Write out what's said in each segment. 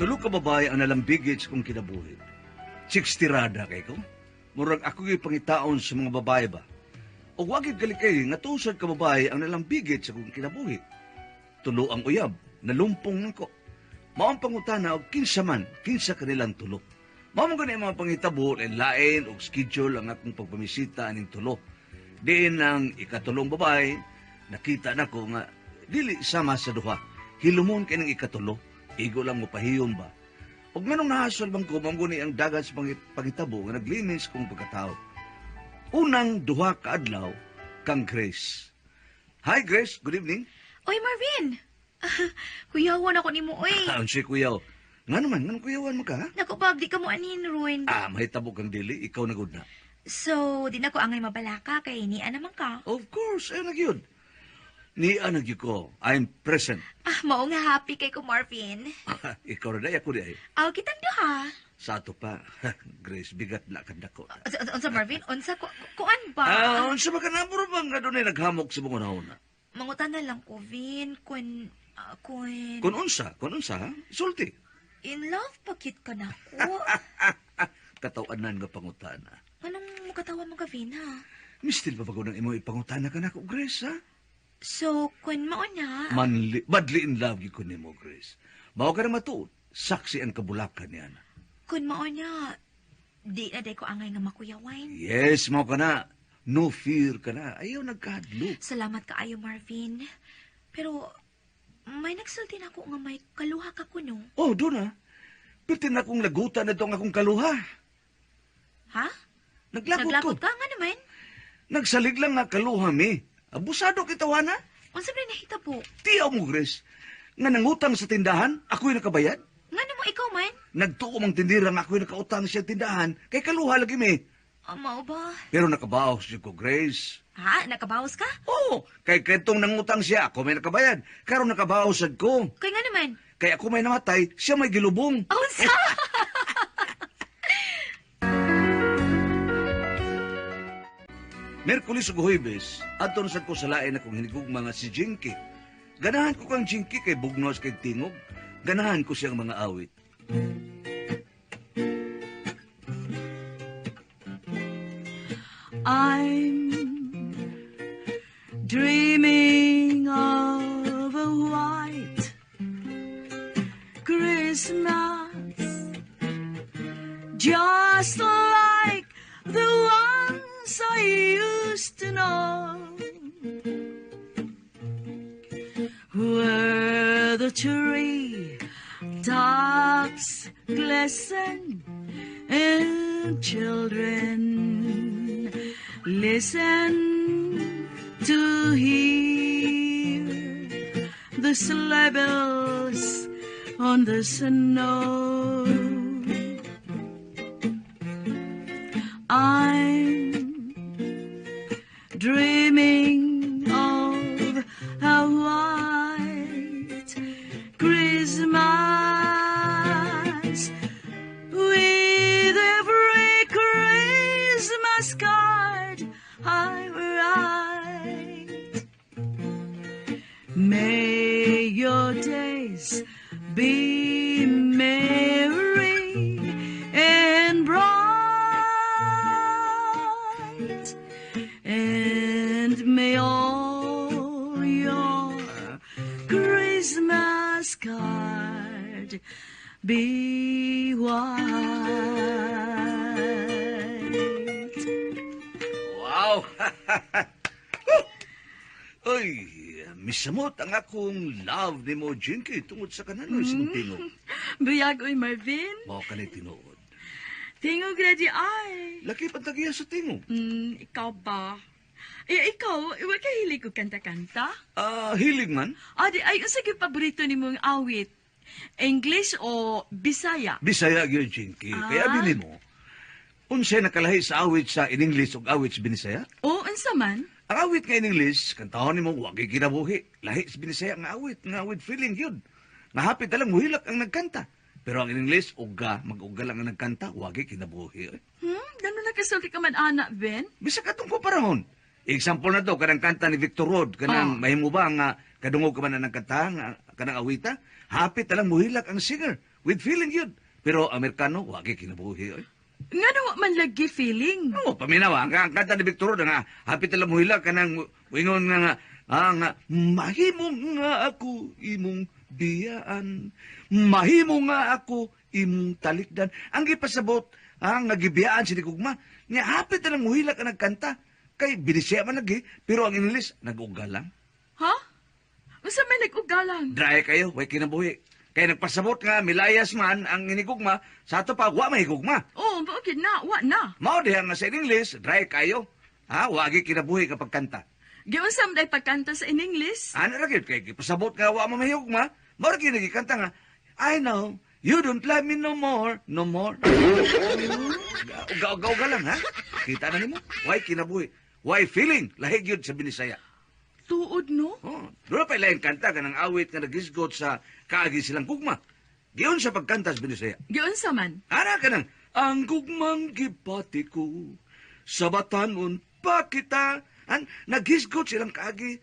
Tulo ka babae ang nalambigit sa kong kinabuhi. Chicks tirada kay ko. Murag ako gyud pangitaon sa mga babae ba. O wa gyud kalikay nga tusad ka babae ang nalambigit sa kong kinabuhi. Tulo ang uyab, nalumpong nako. Mao ang pangutana og kinsa man, kinsa kanilang tulo. Mao man gani ang mga pangitabo, lain og schedule ang akong pagpamisita aning tulo. Diin ang ikatulong babae, nakita nako nga dili sama sa duha. Hilumon kay ng ikatulo, igo lang mo pahiyom ba. Og nganong nahasol bang ko, mao gani ang dagan sa pangitabo nga naglinis kong pagkatao. Unang duha ka adlaw kang Grace. Hi Grace, good evening. Oy, Marvin! Kuyawan ako nimo, oy. Unsay kuyaw? Nga naman, nganong kuyawan mo ka? Ha? Naku, pag di ka mo anin, Ruin. Ah, mahitabo kang dili, ikaw na gud na. So, di na ko angay mabalaka kay niya naman ka. Of course, ay na gyud. Niya na gyud ko. I'm present. Ah, mao nga happy kay ko, Marvin. Ikaw na day, ako di ay. Aw, kitang duha. Sa ato pa, Grace, bigat na kadako. Unsa, Marvin? Unsa kuan ba? Ah, unsa ba ka na bro ba nga dunay naghamok sa mga una? Mangutan na lang ko, Vin, kun Kun unsa, ha? Sulti. In love pa kit ka na ko. Katawanan nga pangutana. Anong mukatawa mo ka, Vin, ha? Mistil pa ba ko ng imo ipangutana ka nako, Grace, ha? So, kun mao na. Manli, badly in love gyud ko nimo, Grace. Mao ka na matuod, saksi ang kabulakan niya. Kun mao na, di na day ko angay nga makuyawan. Yes, mao ka na. No fear ka na. Ayaw nagkahadlok. Salamat kaayo, Marvin. Pero, may nagsulti na ako nga may kaluha ka kuno. Oh, doon na. Pirti na akong lagutan na itong akong kaluha. Ha? Naglagot ko. Naglagot ka nga naman? Nagsalig lang nga kaluha mi. Abusado kita, Wana. Unsa ba nahitabo? Tiyaw mo, Grace. Nga nangutang sa tindahan, ako'y nakabayad. Nga mo ikaw man? Nagtuo mang tindira nga ako'y nakautang siya tindahan, kay kaluha lagi mi. Ah, mao ba? Pero nakabawas siya ko, Grace. Ha? Nakabawas ka? Oo, kay ketong nangutang siya, ako may nakabayad. Karon nakabawas sad ko. Kay nga naman? Kay ako may namatay, siya may gilubong. Unsa? Merkulis ug Huwebes, adto na sad ko sa lain akong hinigugma nga si Jinky. Ganahan ko kang Jinky kay bugnos kay tingog. Ganahan ko siyang mga awit. I'm dreaming of a white Christmas, just like the ones I used to know, where the tree tops glisten and children listen to hear the sleigh bells on the snow. I'm dreaming of a white Christmas with every Christmas card I write. May your days be merry and bright, and may all your Christmas card be white. Wow! Uy, misamot ang akong love nimo, Jinky, tungod sa kananoy sa mong tingog. Buyag, oy, Marvin. Mao ka ni tinuod. Tingog na di ay. Laki pantagiya sa tingog. Ikaw ba? Eh, ikaw, wa ka hilig og kanta-kanta? Ah, hilig man. Ah, di ay, unsa gyud paborito nimong awit? English o Bisaya? Bisaya gyud, Jinky. Kaya Ah. bili mo, unsay nakalahi sa awit sa in English ug awit sa Binisaya? O, unsa man? Ang awit nga in English, kantahon nimo wagi kinabuhi. Lahi sa Binisaya nga awit feeling gyud. Nga hapit na lang muhilak ang nagkanta. Pero ang in English, uga, mag-uga lang ang nagkanta, wagi kinabuhi. Eh. Gano nakasulti ka man, ana, Ben? Bisag atong komparahon. Example na to, kanang kanta ni Victor Rod, kanang mahimo ba nga kadungog ka man na nagkanta, nga, kanang awita, hapit na lang muhilak ang singer. With feeling yun. Pero Amerikano, wagi kinabuhi oy. Ngano wa man lagi feeling? Oo, paminaw, ang kanta ni Victor Roda nga, hapit na muhila kanang wingon nga nga, nga, mahimo nga ako imong biyaan, mahimo nga ako imong talikdan. Ang gipasabot, nga gibiyaan si Gugma, nga hapit na lang muhila ka nagkanta. Kay binisya man lagi, pero ang English, nag-uga lang. Ha? Unsa may nag-ugalang? Dry kayo, way kinabuhi. Kay nagpasabot nga, milayas man ang inigugma, sa ato pa, wa mahigugma. Oh, mao gyud na, wa na. Mao diha nga sa English, dry kayo. Ha, wagi kinabuhi kapag kanta. Giunsa man day pagkanta sa in English? Ano ra gyud kay gipasabot nga wa mo mahigugma, mao ra gyud nagikanta nga, "I know you don't love me no more, no more." Uga uga uga lang ha. Kita na nimo, why kinabuhi? Why feeling? Lahi gyud sa Binisaya. Tuod no? Oh, doon pa ilaing kanta kanang awit nga nagisgot sa kaagi silang gugma. Giun sa pagkanta sa Binisaya. Giunsa man? Ana ka nang, ang gugmang gibati ko, sa batanon pa kita. Ang naghisgot silang kaagi,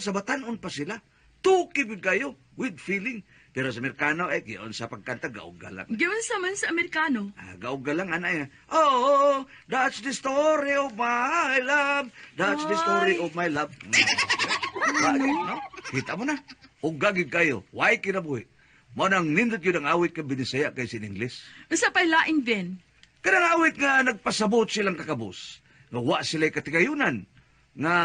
sa batanon pa sila. Tuki gyud kayo, with feeling. Pero sa Amerikano, eh, gion sa pagkanta, gaog lang. Giunsa man sa Amerikano? Ah, gaog lang, ana eh. "Oh, that's the story of my love. That's the story of my love." Bagay, no? Kita mo na. Uga gyud kayo. Why kinabuhi? Mo nang nindot yun ang awit ka Binisaya kay sin English. Unsa pay lain, Ben? Kanang awit nga nagpasabot silang kakabus. Nga wa sila'y katigayunan. Nga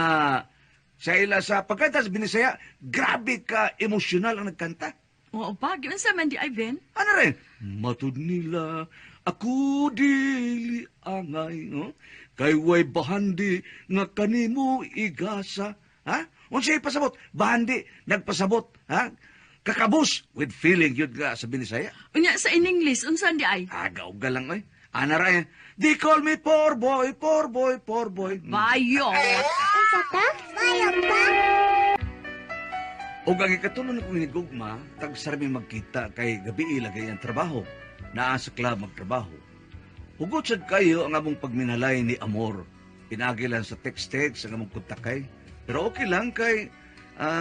sa ila sa pagkanta sa Binisaya, grabe ka emosyonal ang nagkanta. Oo ba? Giunsa man di ay, Ben? Ano rin? Matud nila, ako dili angay, no? Kay way bahandi nga kanimo igasa. Ha? Unsa ipasabot? Bahandi, nagpasabot. Ha? Kakabus, with feeling yun nga sa Binisaya. Unya sa in English, unsa di ay? Agaw lang, oy. Ana ra eh. "They call me poor boy, poor boy, poor boy." Bayo. Unsa ta? Bayo pa? Og ang ikatulong na kong hinigugma, tagsarami magkita kay gabi ilagay ang trabaho. Naa sa club magtrabaho. Hugot sad kayo ang among pagminalay ni Amor. Pinagilan sa text-text ang among kontakay. Pero okay lang kay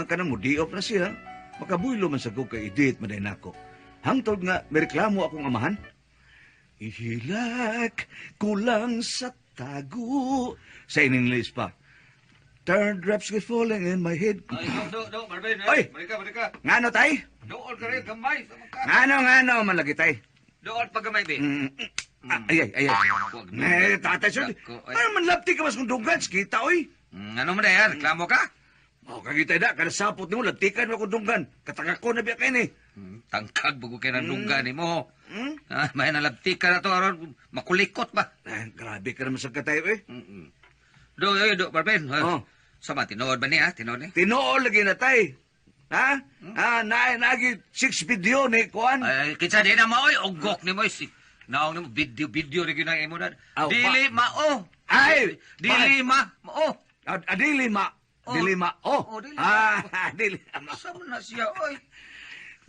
kanang mo di off na siya. Makabuylo man sa ko kay idit man nako. Hangtod nga may reklamo akong amahan. Ihilak kulang sa tago. Sa in English pa. Teardrops keep falling in my head. Ay, do, do, do, Marvin, eh. Oy! Balik ka, balik ka. Ngano tay? Dool ka rin, gamay. Sama ka. Ngano, ngano, man lagi tay. Dool pa gamay, be. Ay, ay, ay, ay. Huwag Eh, tatay, sir. Dako, ay. Ano man labti ka mas kung dunggan, kita, oy. Ano man na yan? Reklamo ka? Oh, kagita na, kada sapot nimo, labtikan mo kung dunggan. Katanga ko na biya kayo ni. Tangkag, bago kayo ng dunggan ni mo. Hmm? Ah, may nalabti ka na to, aron makulikot ba? Ah, grabe ka naman sa katayo, eh. Do, do, do, Marvin. Oh. Sama, tinuod ba niya? Tinuod ni? Tinuol lagi na tay. Ha? Ah, na nagi six video ni kuan. Ay, kinsa di na maoy, ugok ni mo. Si, naong ni mo, video, video rin yun ang imo na. Aw, Dili mao. Ay, Dili ma, mao. Ah, ah, dili ma. Oh. Dili ma. Oh. Oh, dili ma. Ah, dili ma. Sama na siya, oy.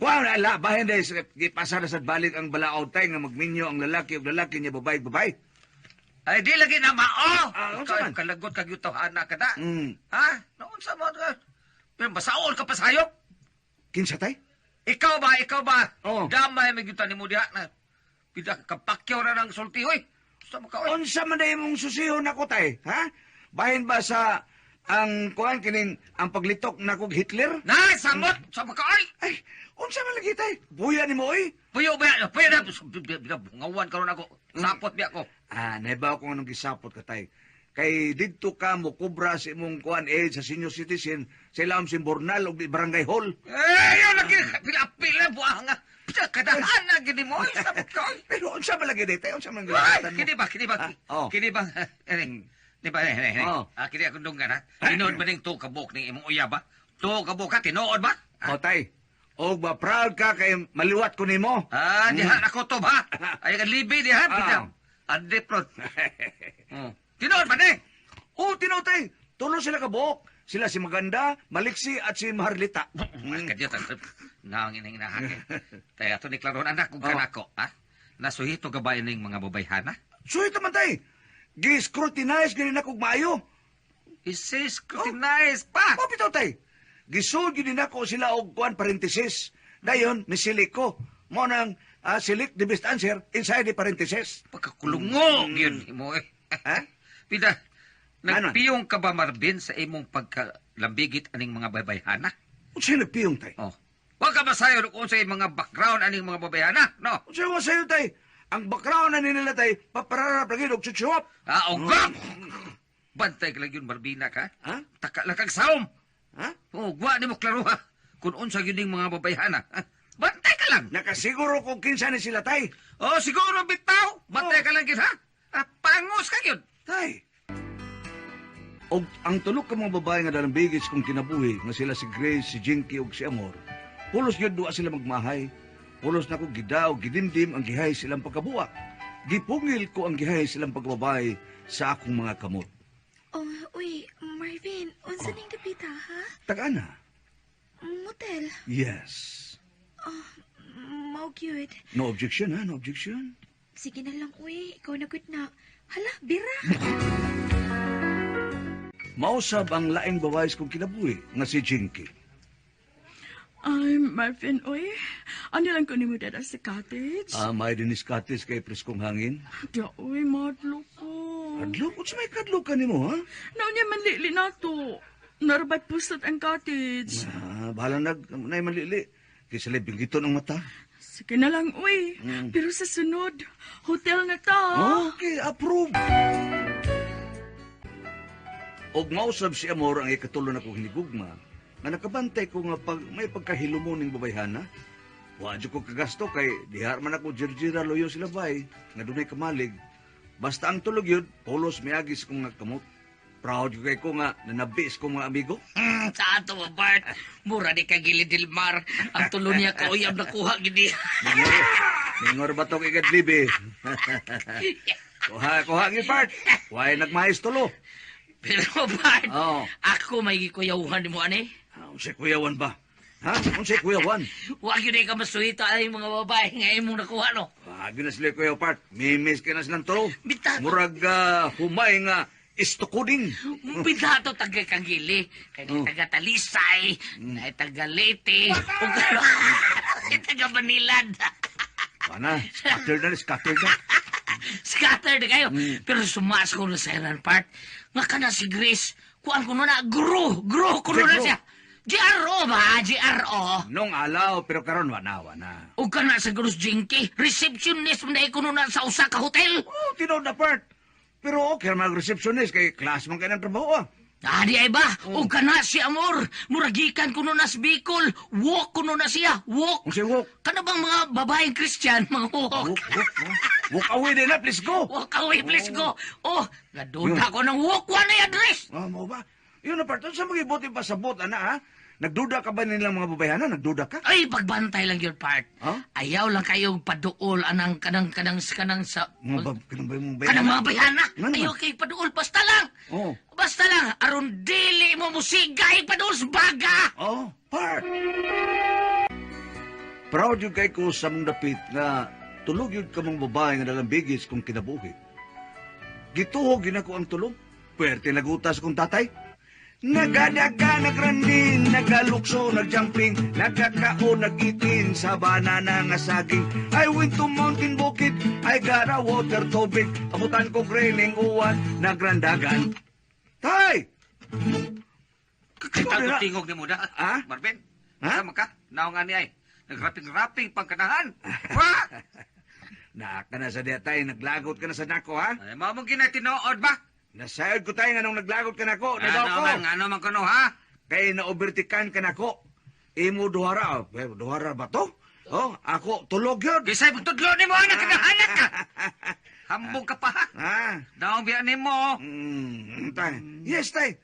Kuan ala bahin dahil gipasa na sa balik ang balaod tay nga magminyo ang lalaki ug lalaki niya babae babae. Ay, di lagi na mao. Ah, unsa Ikaw, man? kalagot kag yutawhana ka na. Ha? Noon sa mo ka? Pero basaon ka pa sayop. Kinsa tay? Ikaw ba, ikaw ba? Oo. Damay may gyud nimo diha na. Pida kapakyaw na ng sulti, hoy. Sa mo ka, oy. Unsa man day mong susihon nako tay, ha? Bahin ba sa ang kuan kining ang paglitok nako Hitler? Na, samot! Sa mo ka, oy! Ay, unsa man lagi tay? Buya nimo oy. Puyo ba yan? Puyo na! Bida, bungawan karon ako. Sapot biya ko. Ah, naibaw ko anong gisapot ka tay. Kay didto ka mo kubra sa imong kuan eh sa senior citizen sa ilang Simbornal ug Barangay Hall. Eh, yun lagi! Pila-pila, buang nga. Pila, kadahan na gini mo, oy. Samot ka, oy. Pero unsa man lagi day tay? Unsa man Ay, gilatan mo? kini ba, kini ba, Ah, oh. kini ba, eh, di ba, eh, eh, eh. Oh. Ah, kini akong dunggan, ha? Tinuod ba ning tuo kabuk ning imong uyab, ha? Tuo kabuk, ha? Tinuod ba? O tay, og ba proud ka kay maliwat ko nimo? Ah, diha na ko to, ba? Ay, ka libi diha, pita. Ah. Ande, prod. Oh. Tinuod ba ni? Oo, tinuod tay. Tulo sila kabuok. Sila si Maganda, Maliksi at si Maharlita. Mm. Kadyo, naong inang inahake. Kaya ito ni Klaron, anak kong Oh. kanako, ha? Nasuhito ka ba ining mga babayhana? So ito man tay. Gi-scrutinize gani na kog maayo. Isi-scrutinize pa! Oh, bitaw tay. Gisud gyud nako sila og kuan parenthesis. Dayon misili ko. Mo nang select the best answer inside the parenthesis. Pagkakulungo yun mo eh. Ha? Pida, Ano? nagpiyong ka ba, Marvin, sa imong pagkalambigit aning mga baybayhana? Unsay nagpiyong, tay? Oh. Wa ka masayon kung unsay mga background aning mga baybayhana, no? Unsay wa sayo, tay? Ang background na nila, tay, papararap lagi og chuchuap. Ah, og Bantay ka lang yun, Marvina ka. Ha? Taka lang kag saom. Ha? Oh, wa ni mo klaro ha. Kung unsa yun ning mga babayhana. Ha? Bantay ka lang. Nakasiguro kung kinsa ni sila, tay. Oh, siguro bitaw. Bantay ka lang yun, ha? Ah, pangos ka yun. Tay. Og ang tulok ka mga babae nga dalambigis kung kinabuhi nga sila si Grace, si Jinky ug si Amor. Pulos gyud duwa sila magmahay. Pulos nako gidaw, gidimdim ang gihay silang pagkabuak. Gipungil ko ang gihay silang pagbabae sa akong mga kamot. Oh, uy, Marvin, unsa ning dapita, ha? Tagana. Motel. Yes. Mao gyud. No objection ha, no objection. Sige na lang, uy. Ikaw na gud na. Hala, bira. Mausab ang laing babae kong kinabuhi nga si Jinky. Ay, Marvin, oy. Ano lang ko ni mo dada sa cottage? Ah, may dinis katis kay preskong hangin. Di, oy, madlo ko. Kadlok, unsa may kadlok ka nimo ha? Naunya man lili na to. Narabay pusat ang cottage. Ah, bahala nag nay malili. Kay sila binggiton ang mata. Sige na lang, uy. Pero sa sunod, hotel na ta. Okay, approve. Og mausab si Amor ang ikatulo na kong hinigugma, nga nakabantay ko nga pag may pagkahilumo ning babayhana. Wa jud ko kagasto kay diha man ako jirjira loyo sila bay, nga dunay kamalig. Basta ang tulog yun, pulos miagis kong nga kamot. Proud ko kay ko nga nanabis ko mga amigo. Sa ato ba, Bart? Mura ni kagili Dilmar. Ang tulo niya kauyab nakuha gini. Mingor, mingor ba tong igadlibi? Kuha, kuha gi part. Why nagmahis tulo? Pero Bart, Oo. ako may gikuyawhan ni mo ani. Ah, unsay kuyawan ba? Ha? Unsay kuyawan? Wa gyud ka masuhita ay mga babae nga imong nakuha no. Wag na sila kuya part. Mimis ka na silang tulo. Bitaw. Murag humay nga istukuding. Bitato taga Kagili, kay oh. Taga Talisay, na taga Leyte, ug taga Banilad. Pana, scatter na, scatter na. Scatter na kayo. Pero sumas ko na sa ilan part. Nga ka na si Grace, kuan ko na, gro, gro ko na Gro. siya. GRO ba? GRO. Nung alaw, pero karon wana, wana. Ug ka na sa Cruz Jinky, receptionist man dahil kuno na sa usa ka hotel. Oh, tinood na part. Pero okay mag receptionist kay class man kay ng trabaho ah. Ah, di ay ba? Ug ka na si Amor, muragikan kuno na sa Bicol, walk kuno na siya, walk. Unsay walk? Kana bang mga babaeng Christian, mga walk? Walk, walk, oh. Walk away din na, please go. Walk away, please go. Oh, naduda ko ng walk, wala na address. Ah, mo ba? Yun na part. Sa mga ibuti pa sa bot, ana ha? Nagduda ka ba nilang mga babayhana? Nagduda ka? Ay, pagbantay lang yun, part. Huh? Ayaw lang kayo paduol anang kanang kanang kanang sa Mga bab, kanang ba yung mga kanang mga bayhana. Nga naman. Ayaw kayo paduol, basta lang. Oo. Basta lang, aron dili mo musiga, ipaduol sa baga. Oh, part. Proud yun kay ko sa mong dapit nga tulog yun ka mong babae nga dalambigis kung kinabuhi. Gituhog yun ako ang tulog. Pwerte nagutas kong tatay. Nagadaga, nagrandin, nagalukso, nagjumping, nagkakao, nagitin, sa banana nga saging. I went to mountain bukid, I got a water tubig, abutan ko graining uwan, nagrandagan. Tay! Kita tingog ni mo da. Ha? Marvin? Ha? Sama ka? Naong ani ay. Nagraping-raping pangkanahan. Wa! Naaka na sa diya tay, naglagot ka na sa nako ha? Ay, mao mong ginatinood ba? Nasayod ko tayo nga nung naglagot ka nako, nagaw Ano ko. man, ano man kuno ha? Kay naobertikan ka nako. Imo duhara, oh, eh, duhara ba to? Oh, ako tulog yun. Kisay tudlo ni mo anak kanahanak ka. Hambog ka pa ha. Ha? Naong biya ni mo. Tay. Yes, tay.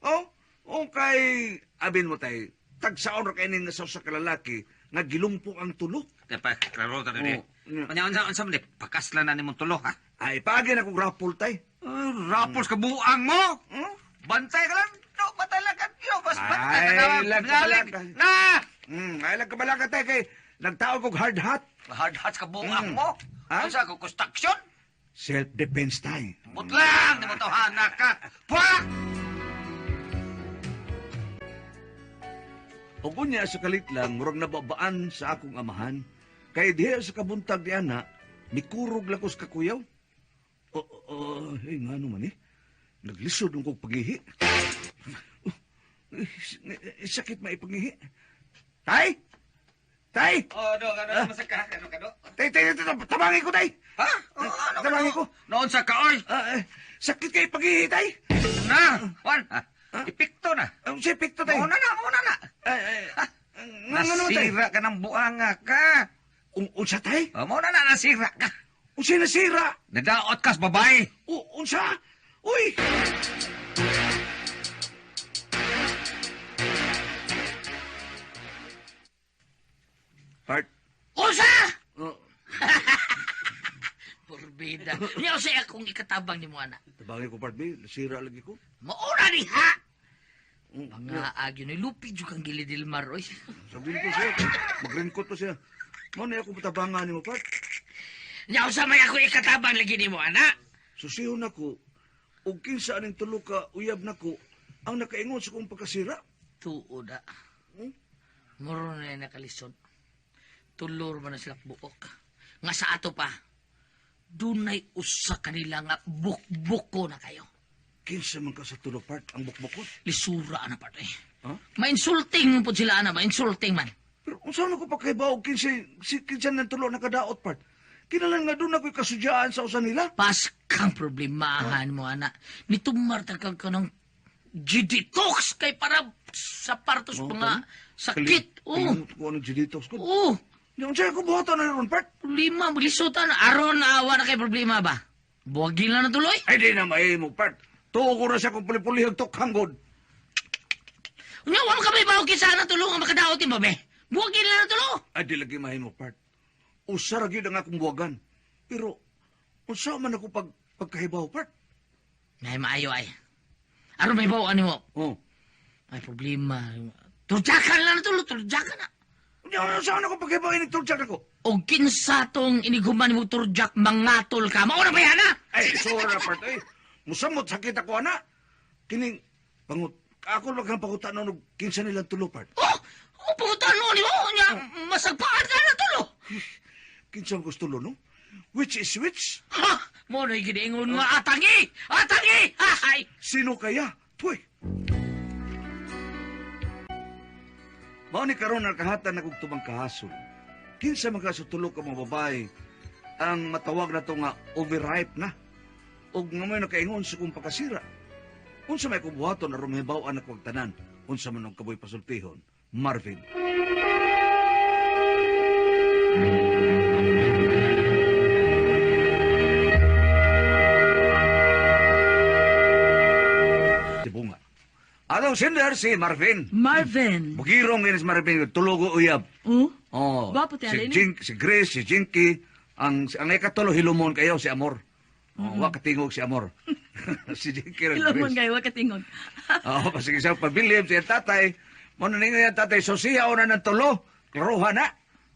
Oh, okay. Abin mo tay. Tagsaon ra kay ning sa usa ka lalaki nga gilumpong ang tulo. Dapat klaro ta ni. Oh. Unya unsa unsa man ni pakasla na nimong tulo ha. Ay, paagi na kong rapol tay. Rapos ka buang mo. Hmm? Bantay ka lang. No, matalagan yo. Bas bantay Ay, ka na. lag ka Lag. pala. Na. Ay lang kabalaga tay kay nagtaog og hard hat. Hard hats ka buang mo. Ha? Unsa ko construction? Self-defense tay. Butlang ni mo tawhana ka. Pwa! Ug unya sa kalit lang, murag nababaan sa akong amahan. Kay diha sa kabuntag di ana, mikurog lakos kakuyaw. Oh, oh, eh, ngano man eh. Naglisod ang kong pagihi. Oh, eh, sakit maipagihi. Tay! Tay! Oh, do, ano masaka? Ano ka do? Tay, tay, tay, tay, tabangi ko, tay! Ha? Oh, ano ka Tabangi do? ko. Noon sa ka, oy. Ah, eh, sakit kay pagihi, tay! Na, wan. Epekto na. Ang si epekto, tay. Mauna na, mauna na. Ay, ay, ngano naman, tay? Nasira ka ng buanga ka. Unsa, tay? Oh, mauna na, nasira ka. Unsa nasira? Nadaot kas babae. Unsa? Uy! Part. Usa! Oh, Porbida. Niya usa akong ikatabang nimo ana. tabangi ko, part B. Nasira lagi ko. Mauna ni ha. Mm, Mga agyo ni lupi jud kang gilidilmar oy. Sabihin ko siya. Mag-raincoat pa siya. Mao na ako patabangan nimo, part. Nya usa may ako ikatabang lagi nimo ana. Susihon nako og kinsa aning tulo ka uyab nako ang nakaingon sa kong pagkasira. Tuod ah. Muro na yung nakalisod. Tulor man na sila buok. Nga sa ato pa, dunay usa kanila nga bukbuko na kayo. Kinsa man ka sa tulo, part, ang bukbukon. Lisura na part eh. Ha? Ma-insulting po sila ana, ma-insulting man. Pero unsa man ko pagkahibaw og kinsa si kinsa nang tulo nakadaot, part. Kinalan nga doon ako'y kasudyaan sa usa nila. Paskang problemahan mo ana. Nitumar kag ka ng G-detox kay para sa partos Oh, mga sakit. Oo. Kalimut ko anong G-detox ko. Oo. Unsa ko buhaton na ron, part? Problema, malisutan. Aron awa na kay problema ba? Buwagin lang na tuloy. Ay, di na mahimo, part. Tuo ko na siya kung puli-puli ang tukhang god. Unya, wa man kami bawo kinsa na tulong ang makadaot ni babe. Buwagin lang na tulo. Ay, di lagi mahimo, part. Usa ra gyud ang akong buwagan. Pero, unsa man ako pagkahibaw, part? Nay maayo ay. Aron may bawo ani mo. Oh. Ay problema. Turjakan lang na tulo, turjakan na. Unya, unsa man ako pagkahibaw inig turjak nako? O kinsa tong inighuman nimo turjak mangatol ka. Mao na ba yan, ha? Ay, sorry na, part. Ay, musamot sakit ako, ana. Kining, pangut, ako lang ang pangutanon og kinsa nilang tulo, part. Oh, oh pangutanon nimo nya masagpaan ka na tulo. Kinsa ang gusto tulo, no? Which is which? Ha, mo na giniingon nga atangi. Atangi. Hay. Sino kaya? Tuy! Mao ni karon ang kahatan na kog tubang kahasol. Kinsa man ka sa tulo ka mga babae ang matawag na to nga overhype na og nga may nakaingon sa kong pagkasira. Unsa may kubuhaton aron mahibaw-an ako ang tanan? Unsa man ang kaboy pasultihon? Marvin. Tibunga. Atong sender si Marvin. Marvin. Bugirong yun si Marvin, tulogo uyab. Oh? Oh, Gwapo ti si alin eh. Jink, si Grace, si Jinky, ang ikatulo hilumon kayo si Amor. Oh, wa katingog si Amor. Si Jinky rin Ilomon Grace. kayo, wa katingog. Oo, kasi sa pabilib si tatay. Mo na ninyo yan tatay, so siya una ng tulo. Klaruha na.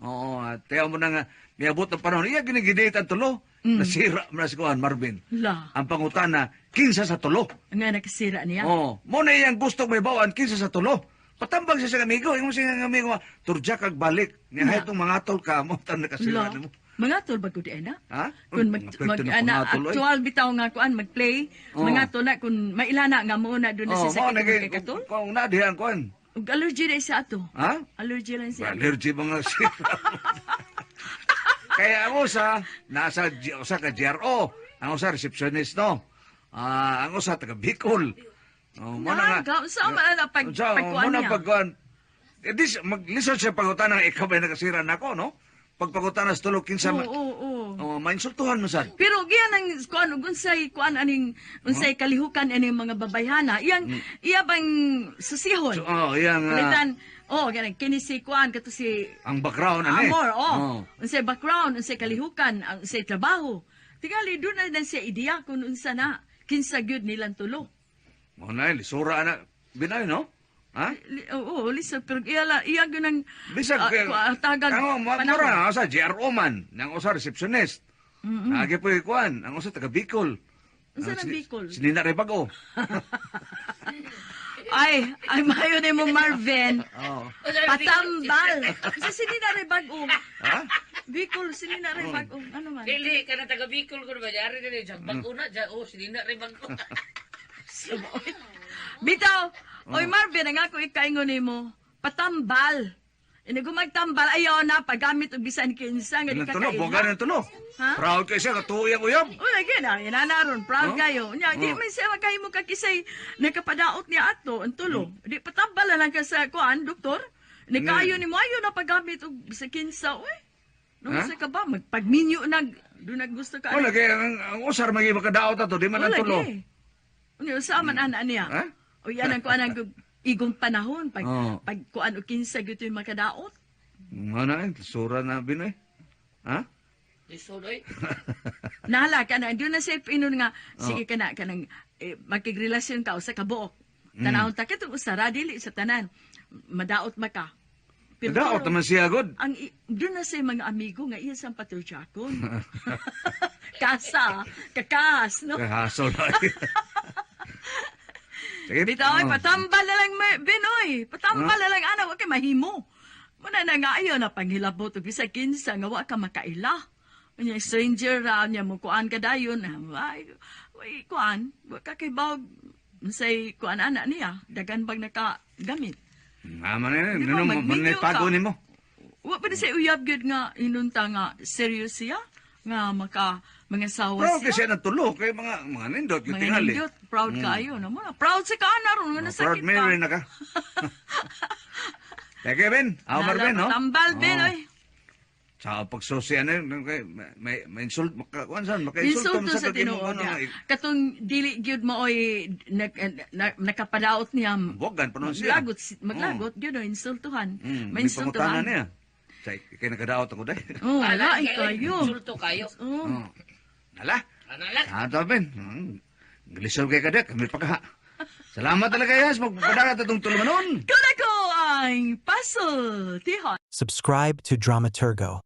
Oo, at tiyaw mo na nga, miabot ng panahon. Iya, ginigidate ang tulo. Nasira mo na si Kuan, Marvin. La, Ang pangutana, kinsa sa tulo. nga nakasira niya. Oo, mo na iyang gusto may bawaan kinsa sa tulo. Patambang siya sa amigo, ingon siya nga amigo, turja kag balik. Niya Na. hayt mga tol ka mo tan nakasira La, nimo. mga tol ba gud na? Ha? Kun mag, Mga mag pwerte na ana, pangatol, oy. actual bitaw nga kuan mag-play, Oo. mga tol na kun mailana nga mo na doon na Oh, siya mo sakit na kay katol. kung na diha ang kuan. Ug allergy na siya ato. Ha? Allergy lang siya. Allergy mga sira. Kaya ang usa nasa usa ka GRO, ang usa receptionist no. Ah, ang usa taga Bicol. Oh, mo na nga. Na, unsa man na pag Unsa, pagkuan mo na niya? pagkuan. Eh, dis, maglisod siya pagutana, ikaw ba nakasira nako, no? Pagpagutana sa tulo kinsa Oo, ma- oo, oo. Oh, mainsultuhan mo sad. Pero giyan ang kuan ug unsay kuan aning unsay kalihukan aning mga babayhana. Iyang iya bang susihon. So, oh, iyang Palitan, oh, ganun, kini si kuan kato si ang background ani. Amor, oh. Oh. Unsay background, unsay kalihukan, ang unsay trabaho. Tingali doon na siya ideya kung unsa na kinsa gyud nilang tulo. Mo na lisura ana. Binay no? Ha? Oo, lisod pero iya la iya gyud ang Bisag tagag Ang mo panahon. ra sa GRO man, nang usa receptionist. Mm-hmm. Agi po kuan, ang usa taga Bicol. Unsa Ang nang Bicol? Si Nina Rebago. Ay, ay mayo ni mo, Marvin. Oh. Patambal. Sa sinina rin bag-o. Ha? Bicol, sinina rin bag-o. Ano man? Dili ka na taga Bicol ko ba yari dili sa bag-o na dyan. Oh, sinina rin bag-o. Bitaw, oy Marvin, ang ako ikaingon nimo. Patambal. Ini gumagtambal, ayaw na, paggamit og bisan kinsa, nga di Nang ka tulo, kaila. boga ng tulo. Ha? Proud kay siya, katuoy ang uyab. Wala gyud na, inanaron, proud Huh? kayo. Nya, di Oh. man siya makahimo ka kisay nakapadaot niya ato ang tulo. Di patambal na lang ka sa kuan, doktor. Ni kayo ni mo ayo na paggamit og bisan kinsa, oy. Nung Ha? sa ka ba magpagminyo nag do nag gusto ka. Wala kay ang usar magi makadaot ato, di man ang Wala tulo. gyud. Unya usa man ana niya. Ha? O yan ang kuan ang igong panahon pag Oh. pag kuan og kinsa gyud yung makadaot. Nga na eh, sura na binoy. Ha? Lisod oy. Nahala ka na, doon na siya pinon nga, Oh. sige ka na, kanang, eh, makigrelasyon ka usa ka buok. Tanawon ta katong usara dili sa tanan. Madaot maka. Pero Daot naman siya god. ang doon na siya mga amigo nga iya sang patriarchakon. Kasa, kakas, no? Kay hassle na. Eh. Sige. Bitaw, ay, Oh. patambal na lang, Binoy. Patambal na lang, ana, wa kay mahimo. Muna na nga ayo na panghilabot og bisag kinsa nga wa ka makaila. Unya stranger ra niya mo kuan ka dayon. Ay, way kuan, wa ka kay bawg say kuan ana niya, dagan bag nakagamit. Nga man eh, Di ba, nino magminyo man ka? pago nimo. Wa pa na say uyab gyud nga inunta nga serious siya nga maka mga sawa Proud kay siya. siya ng tulo kay mga nindot yung Mga tingali. nindot, proud kaayo na mo na. Proud sa kaana ron nga Oh, nasakit proud pa. Mary na ka. Teka Ben, ako Marvin, no? Tambal, Ben, Oh. oy. Sa pagsusi ano, kay may insult maka kuan san, maka-insulto Insulto sa kag imong tinuod ano, niya. nga, Katong dili gyud mo oy nag, na, nakapadaot niya. Buwagan pa nun siya. Maglagot, maglagot gyud oy insultuhan. May pangutana Mainsultuhan. niya. Sa kay nakadaot ako day. Oh, Ala, wala kayo. Insulto kayo. Oh. Oh. Hala. Ana lang. Ato Ben. Glisod kay kada kami pa ka. Salamat talaga yas magpadagat atong tulumanon. Kuna ko ang puzzle, tihon. Subscribe to Dramaturgo.